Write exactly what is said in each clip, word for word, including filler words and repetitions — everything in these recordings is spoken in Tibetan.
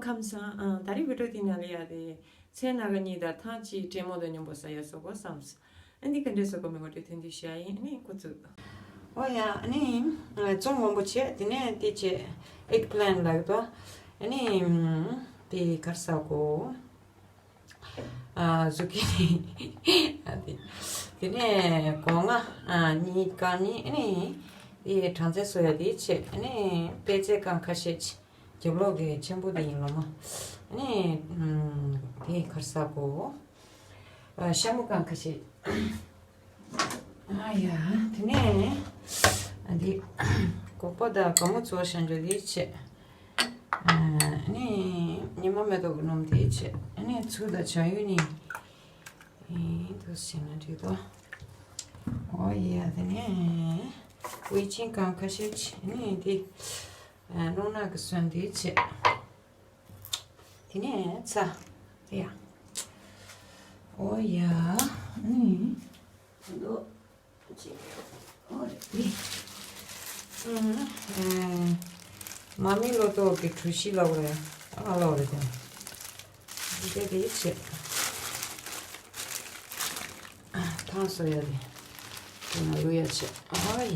ཁམས་བཟང་། ཨ། ད་རེས་བི་ཌིའོ་དེ་ནང་ལ་ཡ་དེ་ཚལ་སྣ་ཁ་གཉིས་དང་ཐང་གཅིག་ཀྲེ་མོ་དང་མཉམ་པོ་ཟ་ཡ་བཟོ་དགོས་བསམས། ཨ་འདི་ག་འདྲས་བཟོ་དགོས་མིན་ངོ་སྤྲོད་ཐུང་ཐུང་བྱ་ཡིན། ཨ་ནི་འགོ་བཙུགས། ཨོ་ཡ། ཨ་ནི་ཨ་ཙོང་མང་པོ་བྱས། དེ་ནས་དེ་བྱས། ཨེག་པི་ལན་ལབ་ཀྱི་འདུག་ཨ་ནི་དེ་ག་རེ་ཟ་དགོས། ཨ། ཟུ་ཀི་ནི། ཨ། དེ། དེ་ནས་སྒོ་ང་། ཨ། གཉིས་རྐང་གཉིས། ཨ་ནི་དེ་གྲང་ཚལ་བཟོ་ཡ་དེ་བྱས། ཨ་ནི་པད་ཚལ་རྐང་ཁ་ཤས་བྱས། རྒྱབ་ལོགས་ཀྱི་ཆེན་པོ་དེ་ཡིན་ལོ་མ། ཨ་ནི་ཨམ། དེ་ག་རེ་ཟ་དགོས། ཨ། ཤ་མུ་རྐང་ཁ་ཤས། ཨ་ཡ། དེ་ནས་ཨ་འདི་སྒོག་པ་དང་སྒ་སྨུག་བཙོ་བྱ་འཇོ་དེ་བྱས། ཨ་ནི་ཉི་མ་མེ་ཏོག་གི་སྣུམ་དེ་བྱས། ཨ་ནི་ཚུར་དང་བྱ་ཡུ་ནི། ཨེ། འདུག་སེ་བྱས་ན་འགྲིག་འདུག་ཨོ་ཡ། དེ་ནས་ཝེ་ཅིན་རྐང་ཁ་ཤས་བྱས། ཨ་ནི་དེ། ཨ། རླུང་ནག་གི་སོན་དེ་བྱས། དེ་ནས་ཚྭ། ཡ། ཨོ་ཡ། ཨ་ནི་འདུག་ཅིག་ཨོ་རེད། ཨུམ། ཨེ། མ་མི་ལོ་ཏོག་གི་གྲུ་བཞི་ལབ་རེད། ཨ་ལོ་རེད་དེ། འདི་དེ་བྱས། ཐང་བཟོ་ཡ་དེ། དེ་ན་བླུག་ཡ་བྱས། ཨོ་ཡ།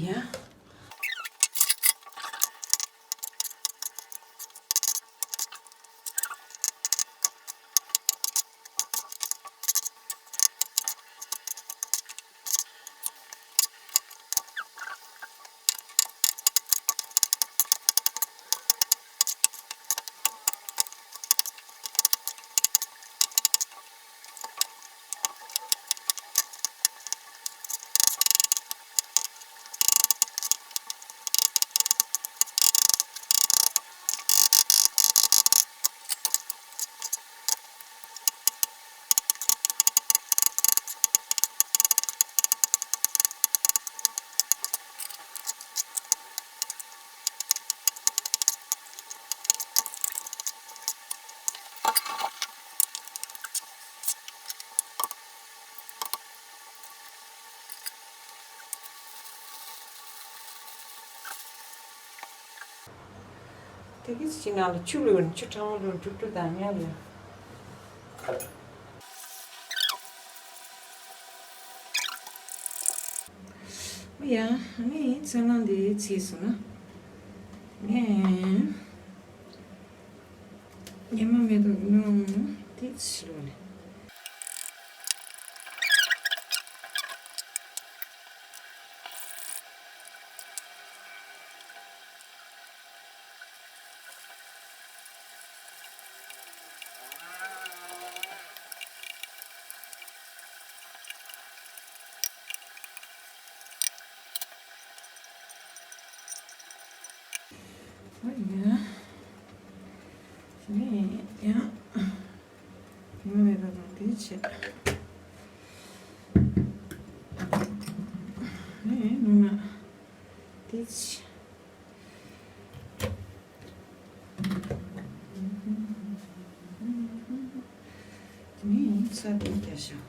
དེ་གི་ཕྱི་ནང་ལ་ཆུ་བླུགས་ནས་ཆུ་གྲང་མོ་བླུགས་ནས་དཀྲུག་དཀྲུག་བཏང་ཉར་ཡོད། ཡ། ཨ་ནི་ཚོན་རླངས་འདི་ཚིག་སོང་ན། ངས་ཉི་མ་མེ་ཏོག་སྣུམ་ཏོག་ཙམ་བླུགས་ནས། ཨོ་ཡ། དེ་ནས་ཡང་། ཉི་མ་མེ་ཏོག་དང་དེ་བྱས། ཨེ། རླུང་ནག་དེ་བྱས། དེ་ནས་ཚྭ་དེ་རྒྱག་ཤག་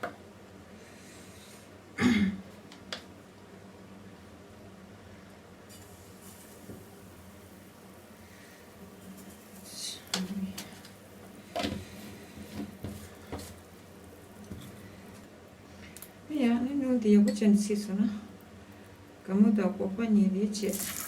ཡ། ཨ་ནི་སྣུམ་དེ་ཡག་པོ་བྱས་ནས་ཚིག་སོང་ན། སྒ་སྨུག་དང་སྒོག་པ་གཉིས་དེ་བྱས།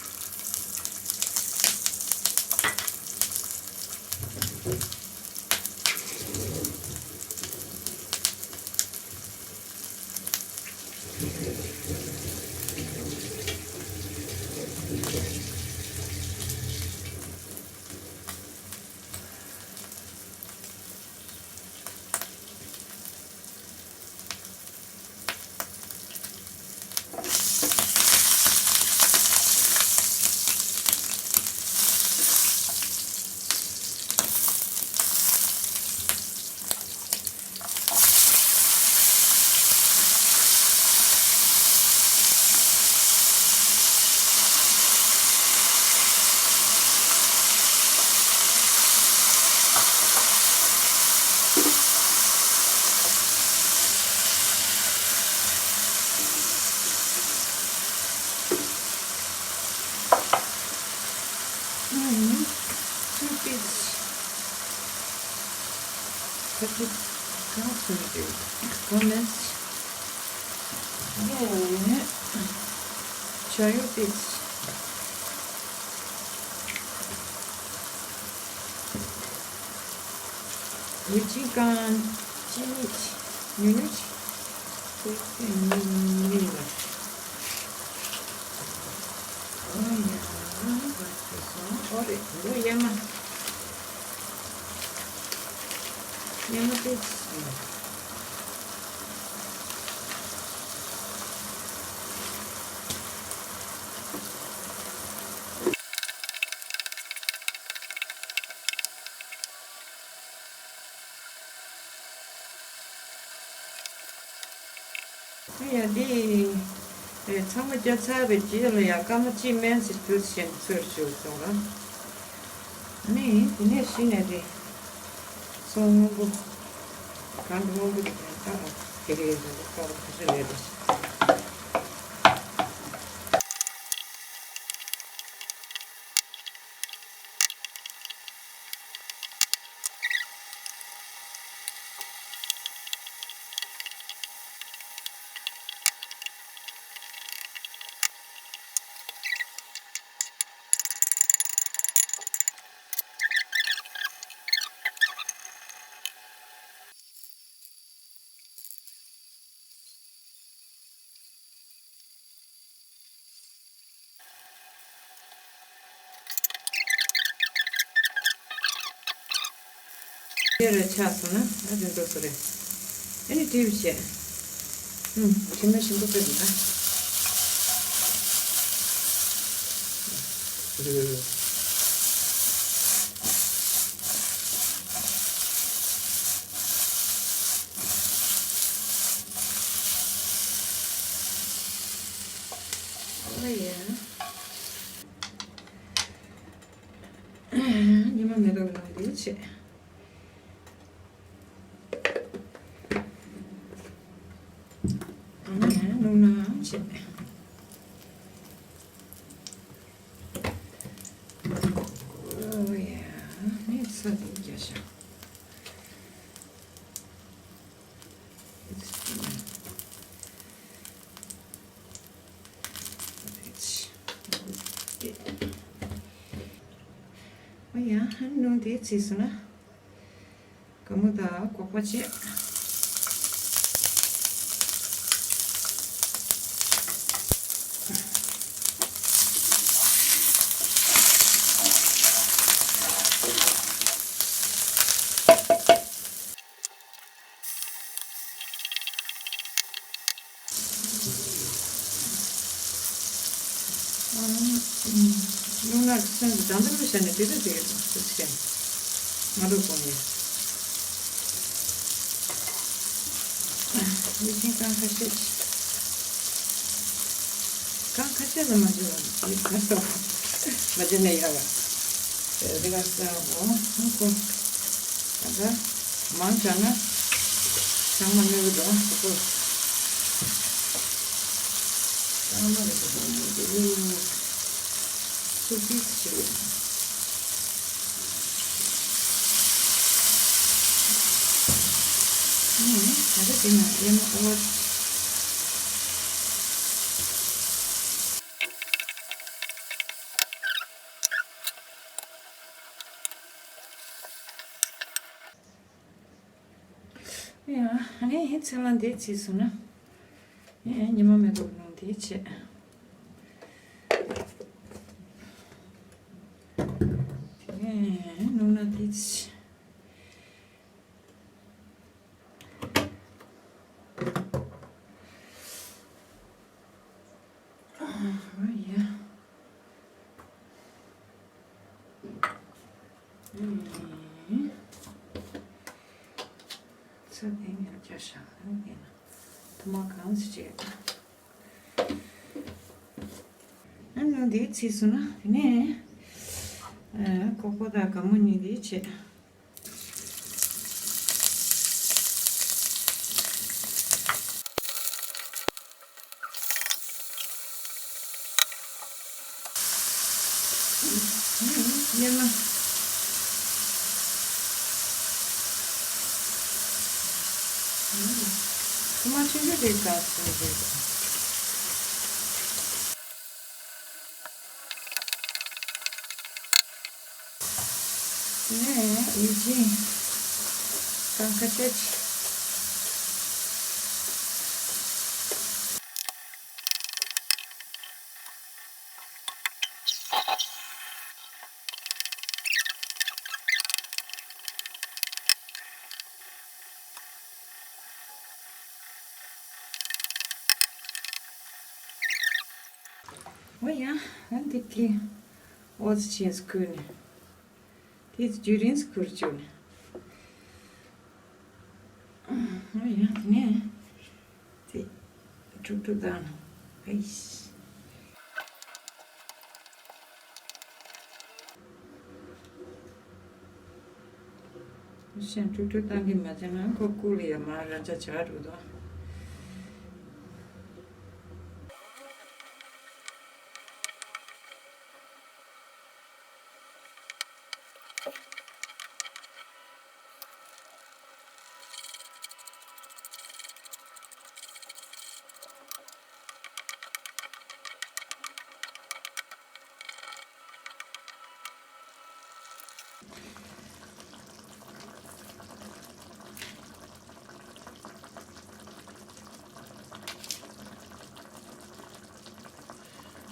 ཁ་ཅིག་གང་སུ་རེད། གང་མེད། ནས་ཆ་ཡོད་པས། ཡིད་ཆེས་གང་ཅི་ནི་ཉུ་ཉུ་ཆི་ཏེ་ཏེ་ཉུ་ཉུ་ལ། ཨོ་ཡ་ཨོ་རེད། ལོ་ཡ་མ། ཉི་མ་དེ་ཚོ། ཨ་ཡ་འདི། ཨེ་ཚང་མ་རྒྱ་ཚ་བའི་རྗེས་ལ་ཡ་སྐར་མ་གཅིག་མན་ཟེར་རྒྱུ་ཞིག་ཚོད་བྱུང་སོང་ང་། ཨ་ནི་དེ་ནས་གཞི་ནས་དེ། སོང་སྔོན་པོ། གང་གི་སྔོན་པོ་དེ་ཀྱང་ད་དེ་གའི་རེད་ཀ་བ་ཁ་ཤས་རེད་དེ། དེ་རུ་ཆགས་སོང་ན་ཨ་དེ་འགྲོ་སོ་རེད། ཨ་ནི་དྲིལ་བྱས། ཨུམ་དྲི་མ་ཞིམ་པོ་སྤྲད་འདུག་ད། ཨོ་ཡ། ཉི་མ་མེ་ཏོག་ནང་དེ་བྱས། ཨ་ནི་རླུང་ནང་བྱས། ཨོ་ཡ། ནི་ཚ་དེ་རྒྱ་ཤ། ཨོ་ཡ། ནང་དེ་བྱས་སོང་ན། སྒ་སྨུག་དང་སྒོག་པ་བྱས། རླུང་ནག་སོན་གྱི་དང་དུ་བྱས་ནས་དེ་དུ་དེ་གི་དང་དུ་བྱས། ང་རུ་གོང་ཡིན། མི་ཆེན་གང་ཁ་ཤས་ཤིག་གང་ཁ་ཤས་ལ་མ་བྱེད་པ་ཡིན་ཁ་སོ། མ་བྱེད་ན་ཡག་པ། དེ་ག་ས་འོ་ཧུང་ཁོ། ད་ལྟ་མང་དྲགས་ན་ཚང་མ་གནོད་གི་འགྲོ་ཧུང་ཁོ། ཚང་མ་རེད་པ་འགྲོ་མི་འདུག་སུ་ཏིས་ཆེ། ད་ལྟ་དེ་ན་ཡེ་མ་ཨོ། ཡ། ཨ་ནི་ཚེ་ལ་འདི་བྱས་སོང་ན། ཡ། ཉི་མ་མེ་ཏོག་ནང་འདི་བྱས། དེ་ནས་སྣུམ་སྣ་འདི་བྱས། ཨ་ཡ། ཨུམ། ཚ་དེ་ཉམས་ཆག་ཤག་ཡིན་ན། ཐུ་མ་གང་ཞིག་བྱས། ཨ་ནི་འདི་བྱས་སོང་ན་དེ་ནས། ཨ། ཀོ་ཀོ་དང་སྒ་སྨུག་གཉིས་འདི་བྱས། སྙན་ན། ཐུར་མ་ཆུང་ཆུང་དེ་ག་ཚོད་རེད། དེ་ནས་ཡིན་གཅིག་གང་ཁ་ཤས་ཅིག་འོ་ཡ། ཨ་འདི་གི་ཨོ་ཙི་ཆེན་སྐུ་ནས། དེ་རྒྱུ་རིང་སྐུར་བཅུག་ནས། འོ་ཡ། དེ་ནས་དེ་ཀྲུག་ཀྲུག་བཏང་ནས། ཨེ། ཤན་ཀྲུག་ཀྲུག་བཏང་གི་མ་བྱས་ན་ཁོ་ཀུ་ལ་ཡ་མ་ར་ཅ་ཆ་རུ་དོ།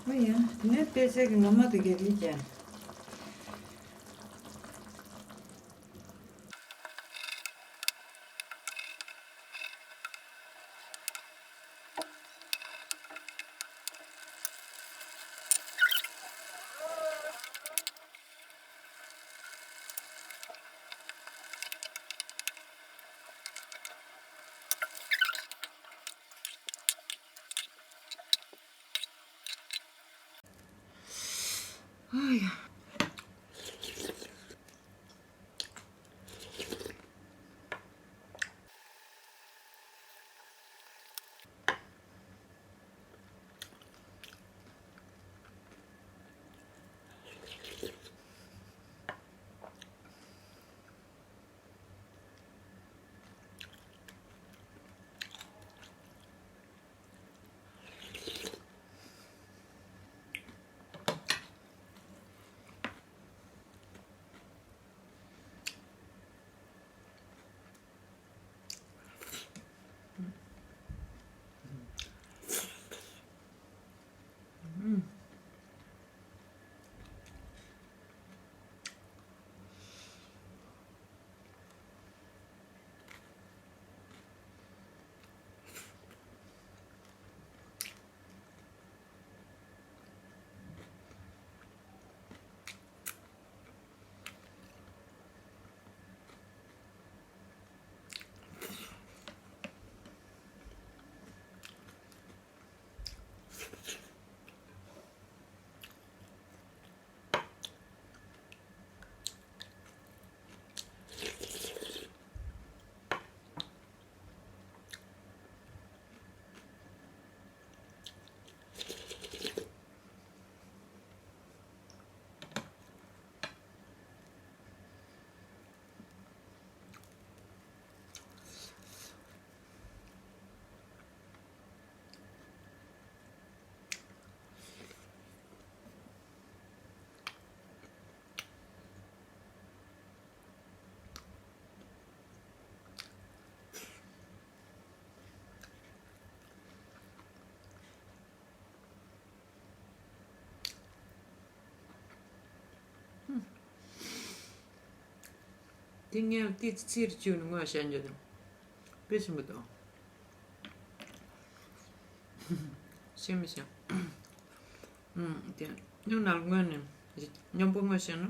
ཨོ་ཡ། དེ་ནས་པད་ཚལ་གྱི་ངོ་མ་དེ་ག་རེད་ཀྱང་། ཨ་ཡ། དེ་ངས་ཏི་ཙིར་བཅུག་ནས་ངོ་ཤེས་རྒྱུ་དང་། དཔེ་ཆེན་པོ་དང་། ཤེས་མི་ཤེས། ཨུམ། དེ་སྨྱུང་ནག་སྔོན་ནས་སྙོམས་པོ་ངོ་ཤེས་ན།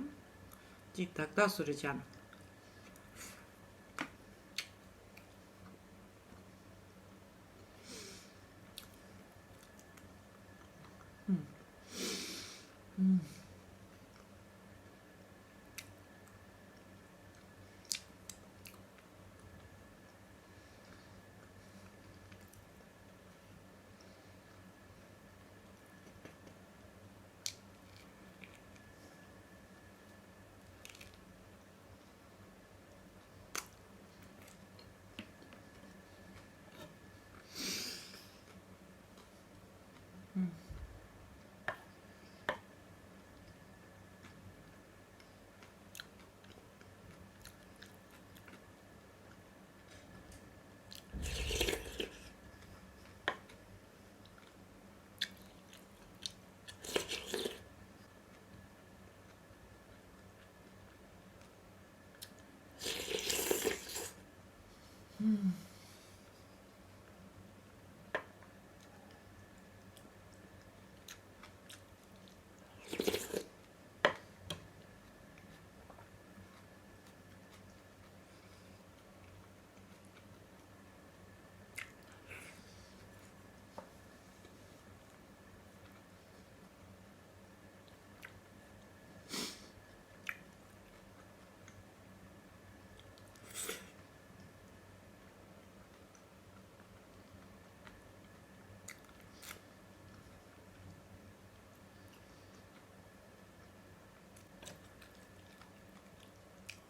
གཅིག་ཏག་ཏག་སུ་རེ་ཆགས་ན།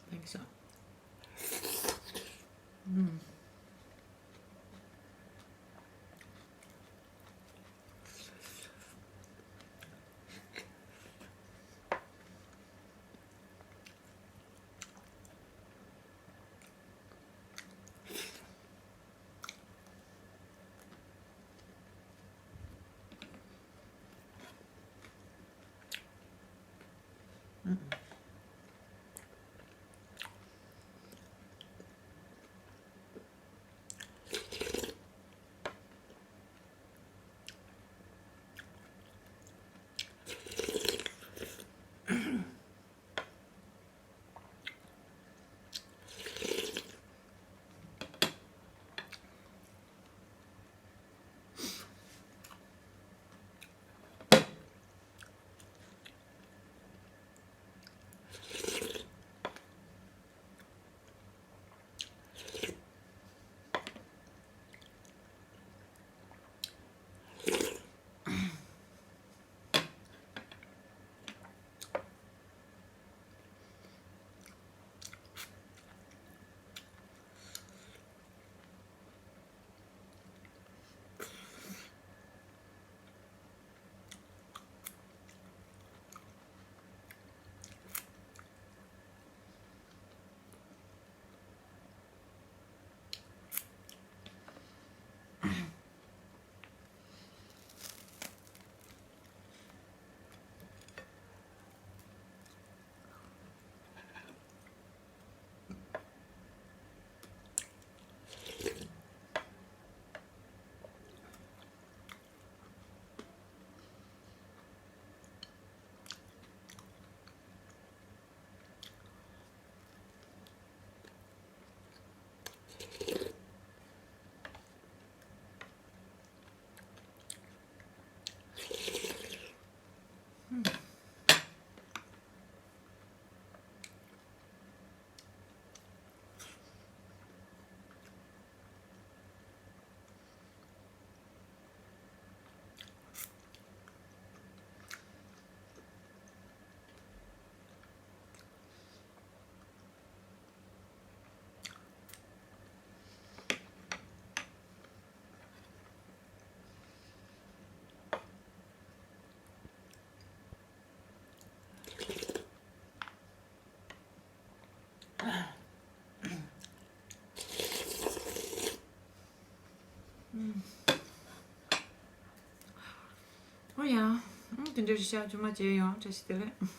Thank you so. Mm. ཨོ་ཡ། ཨང་། དེ་འདྲ་རེད་ཤག་ཇུ་མ་བྱས་ཡོང་། བཀྲ་ཤིས་བདེ་ལེགས།